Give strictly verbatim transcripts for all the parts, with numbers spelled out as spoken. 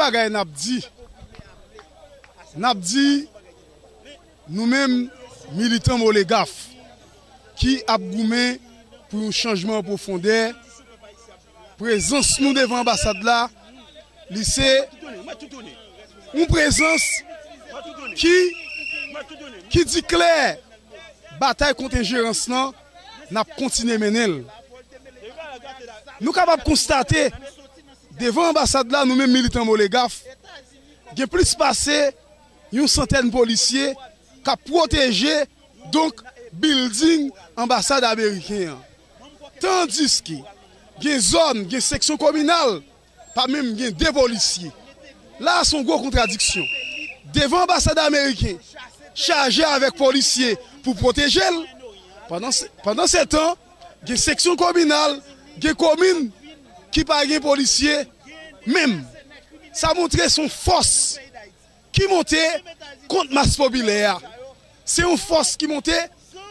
Bagay n ap di, n ap di, nou menm militan Molegaf ki ap goumen pou yon chanjman an pwofondè, prezans nou devan anbasad la, li se yon prezans ki, ki di klè, batay kont enjerans lan, n ap kontinye mennen l. Nou kapab konstate, devan anbasad la, nou menm militan Molegaf, gen plis pase yon santèn polisye k ap pwoteje, donk, bilding anbasad ameriken an. Tandiske gen zòn, gen seksyon kominal, pa menm gen de polisye. La a se yon gwo kontradiksyon. Devan anbasad ameriken chaje avèk polisye pou pwoteje l, pandan se, pandan se tan, gen seksyon kominal, gen komin ki pa gen polisye menm. Sa montre se yon fòs ki monte kont mas popilè a. Se yon fòs ki monte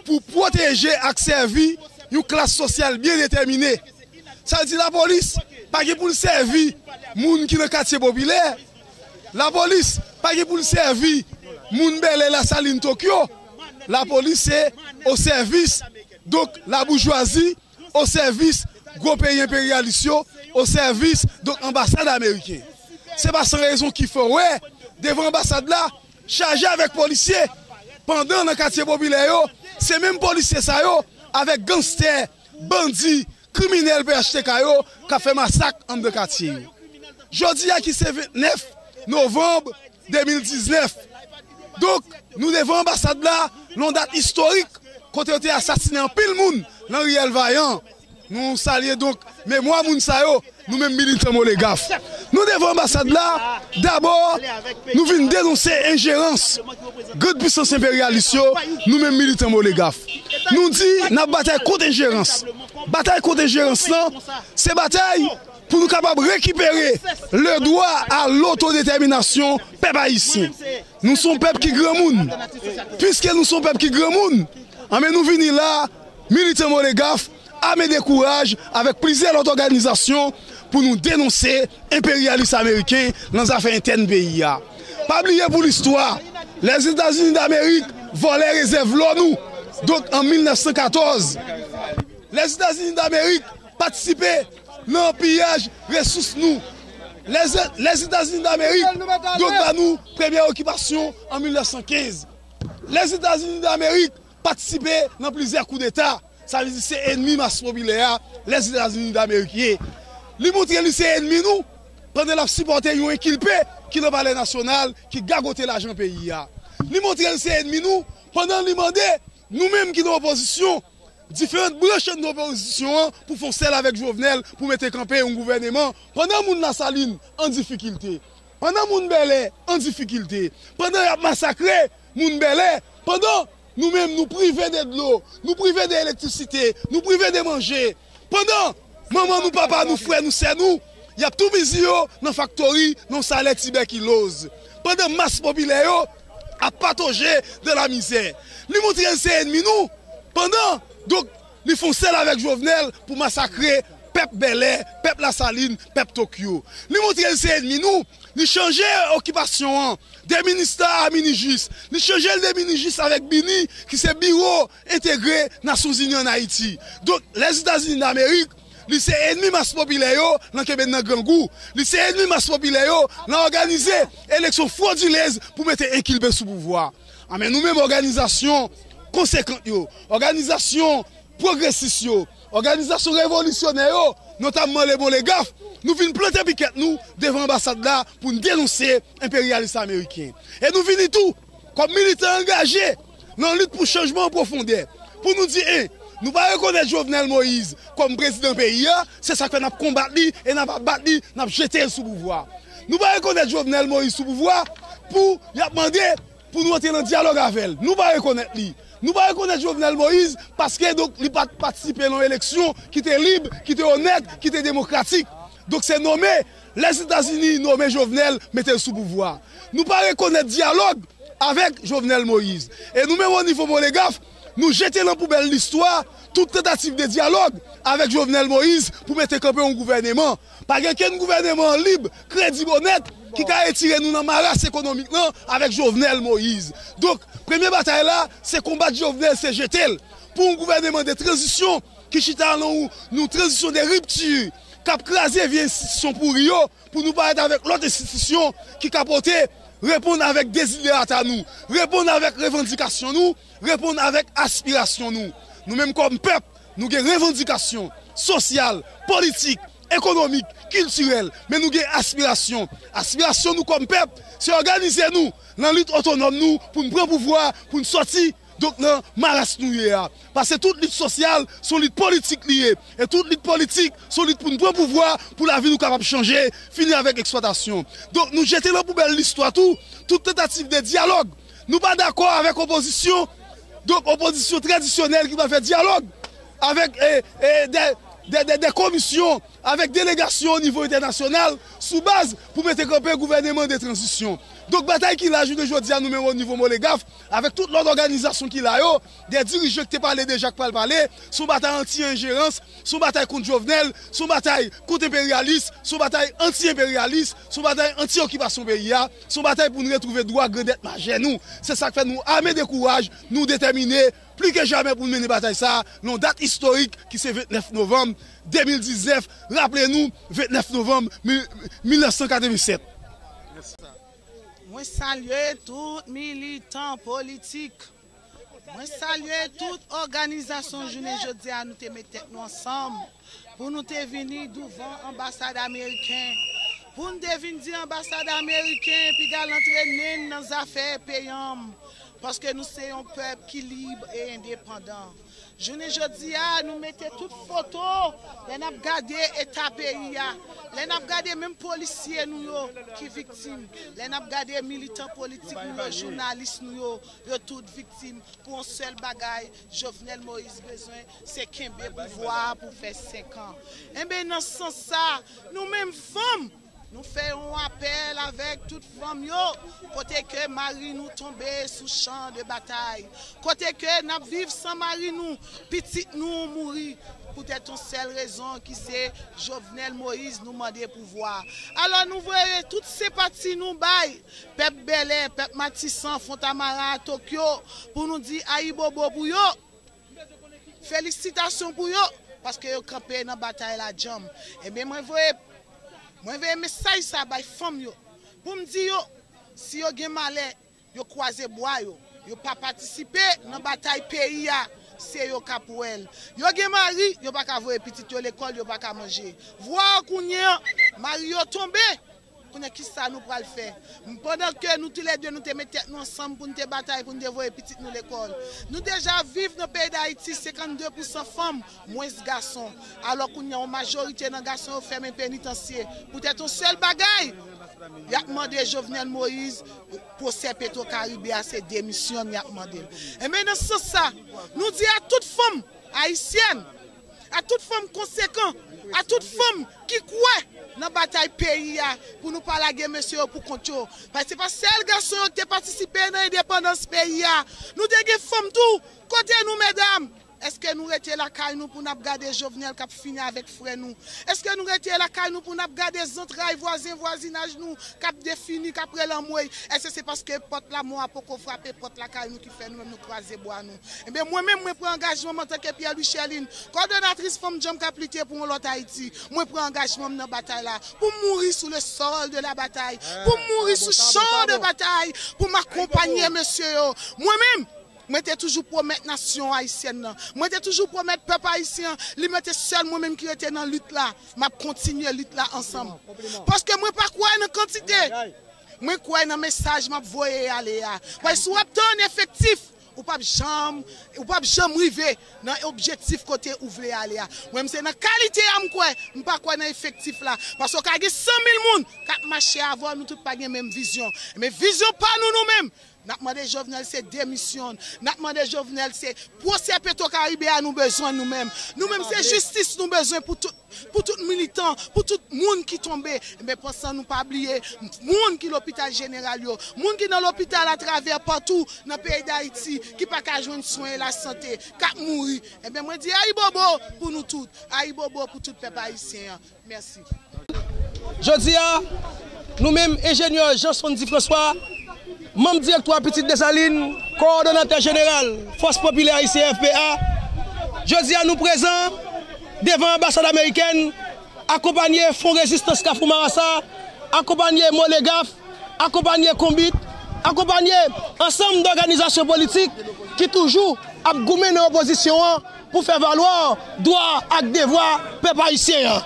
pou pwoteje ak sèvi yon klas sosyal byen detèmine. Sa vle di lapolis pa gen pou l sèvi moun ki nan katye popilè. Lapolis pa gen pou l sèvi moun bèlè, Lasalin, Tokyo. Lapolis se o sèvis, donk, laboujwazi, o sèvis gwo peyi enperyalis yo, o sèvis, donk, anbasad ameriken. Se pa san rezon ki fè w wè, devan anbasad la, chaje avèk polisye, pandan nan katye popilè yo, se menm polisye sa yo, avèk ganstè, bandi, kriminèl P H T K yo, k ap fè masak anndan katye yo. Jodi a ki se vennèf novanm de mil diznèf. Donk, nou devan anbasad la, nan yon dat istorik, kote yo te asasinen anpil moun nan riyèl Vayan. Nou salye, donk, memwa moun sa yo, nou menm militan Molegaf. Nou devan anbasad la, dabò, nou vin denonse enjerans grann pisans enperyalis yo, nou menm militan Molegaf. Nou di, n ap batay kont enjerans. Batay kont enjerans lan, se batay pou nou kapab rekipere le dwa a lotodetèminasyon pèp ayisyen. Nou se yon pèp ki granmoun. Piske nou se yon pèp ki granmoun, anben, nou vini la, militan Molegaf, ame de kouraj avèk plizyè lòt òganizasyon pou nou denonse enperyalis ameriken nan zafè entèn peyi a. Pa bliye pou listwa, Lèzetazini Damerik vòlè rezèv lò nou. Donk, an mil nèf san katòz, Lèzetazini Damerik patisipe nan piyaj resous nou. Lèze-, Lèzetazini Damerik, donk, ba nou premyè okipasyon an mil nèf san kenz. Lèzetazini Damerik patisipe nan plizyè koudeta. Sa vle di se enmi mas popilè a, Lèzetazini Damerik ye. Li montre li se enmi nou pandan l ap sipòte yon enkilpe ki nan Palè Nasyonal, ki gagote lajan peyi a. Li montre li se enmi nou pandan li mande nou menm ki nan opozisyon, diferan branch nan opozisyon an, pou fè yon sèl avèk Jovenel pou mete kanpe yon gouvèneman, pandan moun Lasalin an difikilte, pandan moun Bèlè an difikilte, pandan y ap masakre moun Bèlè, pandan nou menm nou prive de dlo, nou prive de elektrisite, nou prive de manje, pandan manman nou, papa nou, frè nou, sè nou, y ap toupizi yo nan faktori, nan salè tibèkiloz, pandan mas popilè yo ap patoje de la mizè. Li montre l se enmi nou, pandan, donk, li fè yon sèl avèk Jovenel pou masakre pèp Bèlè, pèp Lasalin, pèp Tokyo. Li montre l se enmi nou, li chanje okipasyon an de Minista a Minijis, li chanje l de Minijis avèk BINI, ki se Biwo Entegre Nasyonzini ann Ayiti. Donk, Lèzetazini Damerik, li se enmi mas popilè yo nan kenbe n nan grangou. Li se enmi mas popilè yo nan òganize eleksyon fwodilez pou mete enkilpe sou pouvwa. Anben, nou menm òganizasyon konsekant yo, òganizasyon pwogresis yo, òganizasyon revolisyonè yo, notamman le Molegaf, nou vin plante pikèt nou devan anbasad la pou n denonse enperyalis ameriken. E nou vini tou, kòm militan angaje nan lit pou chanjman an pwofondè, pou nou di, en, nou pa rekonèt Jovenel Moïse kòm prezidan peyi a, se sa k fè n ap konbat li e n ap abat li, n ap jete l sou pouvwa. Nou pa rekonèt Jovenel Moïse sou pouvwa pou y ap mande pou nou antre nan dyalòg avè l. Nou pa rekonèt li. Nou pa rekonèt Jovenel Moïse paske, donk, li pa t patisipe nan yon eleksyon ki te lib, ki te onèt, ki te demokratik. Donk, se nome, Lèzetazini nome Jovenel, mete l sou pouvwa. Nou pa rekonèt dyalòg avèk Jovenel Moïse. E nou menm, o nivo Molegaf, Nou jete nan poubèl listwa tout tantativ de dyalòg avèk Jovenel Moïse pou mete kanpe yon gouvèneman. Pa gen kenn gouvèneman lib, kredib, onèt ki ka retire nou nan maras ekonomik lan avèk Jovenel Moïse. Donk, premye batay la, se konbat Jovenel, se jete l. Pou yon gouvèneman de tranzisyon ki chita nan yon, yon tranzisyon de ripti, k ap kraze vye enstitisyon pouri yo, pou nou parèt avèk lòt enstitisyon ki ka pote, reponn avèk deziderata nou, reponn avèk revandikasyon nou, reponn avèk aspirasyon nou. Nou menm kòm pèp, nou gen revandikasyon sosyal, politik, ekonomik, kiltirèl, men nou gen aspirasyon. Aspirasyon nou kòm pèp, se òganize nou nan lit otonòm nou pou n pran pouvwa, pou n sòti donk nan maras nou ye a. Paske tout lit sosyal, se yon lit politik li ye. E tout lit politik, se yon lit pou n pran pouvwa, pou lavi nou kapab chanje, fini avèk eksplwatasyon. Donk, nou jete nan poubèl listwa tou, tout tantativ de dyalòg. Nou pa dakò avèk opozisyon, donk opozisyon tradisyonèl ki pral fè dyalòg avèk, e, e, de, de, de, de komisyon, avèk delegasyon o nivo entènasyonal, sou baz pou mete kanpe gouvèneman de tranzisyon. Donk, batay ki la jounen jodi a, nou menm o nivo Molegaf, avèk tout lòt òganizasyon ki la yo, de dirijan ki te pale deja, k pral pale, se yon batay anti-enjerans, se yon batay kont Jovenel, se yon batay kont enperyalis, se yon batay anti-enperyalis, se yon batay anti-okipasyon peyi a, se yon batay pou n retwouve dwa grandèt majè nou. Se sa k fè nou ame de kouraj, nou detèmine, pli ke jamè pou n mennen batay sa a, nan yon dat istorik ki se vennèf novanm de mil diznèf. Raple nou, vennèf novanm mil, mil nèf san katrevennsèt. Mwen salye tout militan politik. Mwen salye tout òganizasyon jounen jodi a nou te met tèt nou ansanm pou nou te vini douvan anbasad ameriken. Pou n te vin di anbasad ameriken, piga l antrene n nan zafè peyi m. Paske nou se yon pèp ki lib e endepandan. Jounen jodi a, nou mete tout foto, lè n ap gade eta peyi a, lè n ap gade menm polisye nou yo ki viktim, lè n ap gade militan politik nou yo, jounalis nou yo, yo tout viktim pou yon sèl bagay Jovenel Moïse bezwen, se kenbe pouvwa a pou fè senk an. Enben, nan sans sa, nou menm fanm, nou fè yon apèl avèk tout fanm yo, kote ke mari nou tonbe sou chan de batay, kote ke n ap viv san mari nou, pitit nou mouri, poutèt yon sèl rezon ki se Jovenel Moïse nou mande pouvwa. Alò, nou voye tout senpati nou bay pèp Bèlè, pèp Matisan, Fontamara, Tokyo, pou nou di ayibobo pou yo. Felisitasyon pou yo, paske yo kanpe nan batay la djanm. Ebyen, mwen voye, mwen voye mesaj sa bay fanm yo, pou m di yo, si yo gen malè, yo kwaze bwa yo, yo pa patisipe nan batay peyi a, se yo k ap wè l. Yo gen mari, yo pa ka voye pitit yo lekòl, yo pa ka manje. Vwa kounye an, mari yo tonbe. Kounye a, kisa nou pral fè? Pandan ke nou toulède, nou te met tèt nou ansanm pou n te batay, pou n te voye pitit nou lekòl. Nou deja viv nan peyi Dayiti, senkannde pousan fanm, mwens gason. Alò, kounye a, yon majorite nan gason yo fèmen penitansye. Poutèt yon sèl bagay, y ap mande Jovenel Moïse, pwosè Petro Caribe a, se demisyon y ap mande l. Enben, nan sans sa, nou di a tout fanm ayisyèn, a tout fanm konsekan, a tout fanm ki kwè nan batay peyi a, pou nou pa lage mesye yo pou kont yo. Paske se pa sèl gason yo ki te patisipe nan endepandans peyi a. Nou te gen fanm tou. Kote nou, medam? Èske nou rete lakay nou pou n ap gade Jovenel k ap fini avèk frè nou? Èske nou rete lakay nou pou n ap gade zantray vwazen, vwazinaj nou k ap defini, k ap rele anmwey? Èske se paske pòt lamò a poko frape pòt lakay nou ki fè nou menm nou kwaze bwa nou? Ebyen, mwen menm, mwen pran angajman m antanke Pierre Louis Cherline, kòdonatris Fanm Djanm k ap lite pou yon lòt Ayiti. Mwen pran angajman m nan batay la, pou m mouri sou le sol de la bataille, pou m mouri sou chan de batay, pou m akonpanye mesye yo. Mwen menm, mwen te toujou pwomèt nasyon ayisyèn nan. Mwen te toujou pwomèt pèp ayisyen an, li mete sèl mwen menm ki rete nan lit la. M ap kontinye lit la ansanm. Paske mwen pa kwè nan kantite. Mwen kwè nan mesaj m ap voye ale a. Paske si w ap tann efektif, ou p ap janm, ou p ap janm rive nan objektif kote ou vle ale a. Mwen, m se nan kalite a m kwè, m pa kwè nan efektif la. Paske w ka gen san mil moun k ap mache avè w, nou tout pa gen menm vizyon. Men vizyon pa nou, nou menm, N ap mande Jovenel se demisyon. N ap mande Jovenel se pwosè Petro Caribe a nou bezwen nou menm. Nou menm se jistis nou bezwen pou tout, pou tout militan, pou tout moun ki tonbe. Ebyen, pandan nou pa bliye moun ki lopital jeneral yo, moun ki nan lopital atravè patou nan peyi Dayiti, ki pa ka jwenn swen e lasante, k ap mouri. Ebyen, mwen di ayibobo pou nou tout, ayibobo pou tout pèp ayisyen an. Mèsi. Jodi a, nou menm enjenyè Jean Sondy François, manm direktwa Pitit Desalin, kowòdonatè jeneral Fòs Popilè Ayisyen, F P A, jodi a nou prezan devan anbasad amerikèn, akonpanye Fwon Rezistans Kafou Marasa, akonpanye Molegaf, akonpanye Konbit, akonpanye ansanm dòganizasyon politik ki toujou ap goumen nan opozisyon an pou fè valwa dwa ak devwa pèp ayisyen an.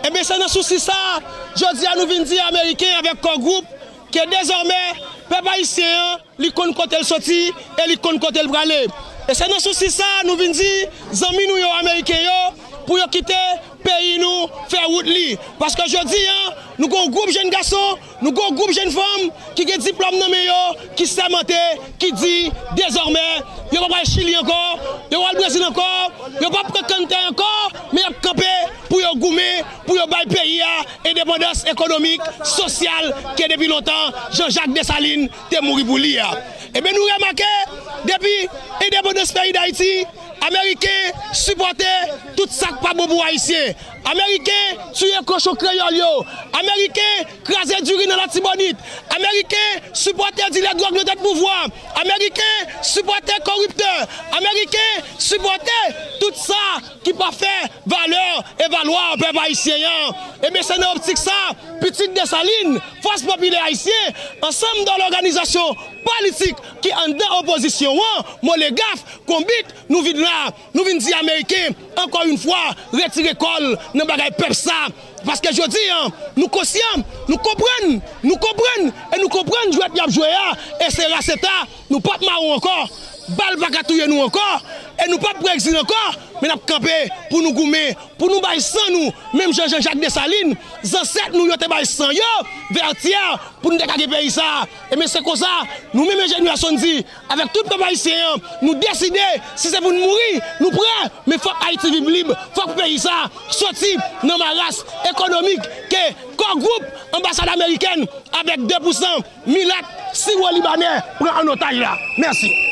Ebyen, se nan sousi sa a, jodi a nou vin di Ameriken avèk Core Group ke dezòmè pèp ayisyen an, li konn kote l soti e li konn kote l prale. E se nan sousi sa a nou vin di zanmi nou yo Ameriken yo pou yo kite peyi nou fè wout li. Paske jodi a, nou gen yon gwoup jèn gason, nou gen yon gwoup jèn fanm ki gen diplòm nan men yo, ki sèmante, ki di, dezòmè, yo pa pral Chili ankò, yo pa pral Brezil ankò, yo p ap pran kanntay ankò, men y ap kanpe pou yo goumen, pou yo bay peyi a endepandans ekonomik, sosyal, ke depi lontan, Jean Jacques Dessalines te mouri pou li a. Ebyen, nou remake, depi endepandans peyi Dayiti, Ameriken sipòte tout sa k pa bon pou Ayisyen. Ameriken tiye kochon kreyòl yo. Ameriken kraze diri nan Latibonit. Ameriken sipòte dilè dwòg nan tèt pouvwa. Ameriken sipòte koriptè. Ameriken sipòte tout sa ki pa fè valè e valwa pèp ayisyen an. Ebyen, se nan optik sa, Pitit Desalin, Fòs Popilè Ayisyen, ansanm de lòganizasyon politik ki anndan opozisyon an, Molegaf, Konbit, nou vin la, nou vin di Ameriken, ankò yon fwa, retire kò l nan bagay pèp sa. Paske jodi a, nou konsyan, nou konprann, nou konprann, e nou konprann jwèt y ap jwe a, e se raseta, nou p ap mawon ankò, bal pa ka touye nou ankò, e nou p ap pran egzil ankò, men n ap kanpe pou nou goumen, pou nou bay san nou, menm jan Jean Jacques Dessalines, zansèt nou yo te bay san yo, Vètyè, pou nou te ka gen peyi sa a. Ebyen, se konsa, nou menm enjenyè Sondy, avèk tout pèp ayisyen an, nou deside, si se pou n mouri, nou prè, men fòk Ayiti vin lib, fòk peyi sa a soti nan maras ekonomik ke Core Group, anbasad amerikèn, avèk de pou san milat siwo libanè pran an otaj la. Mèsi.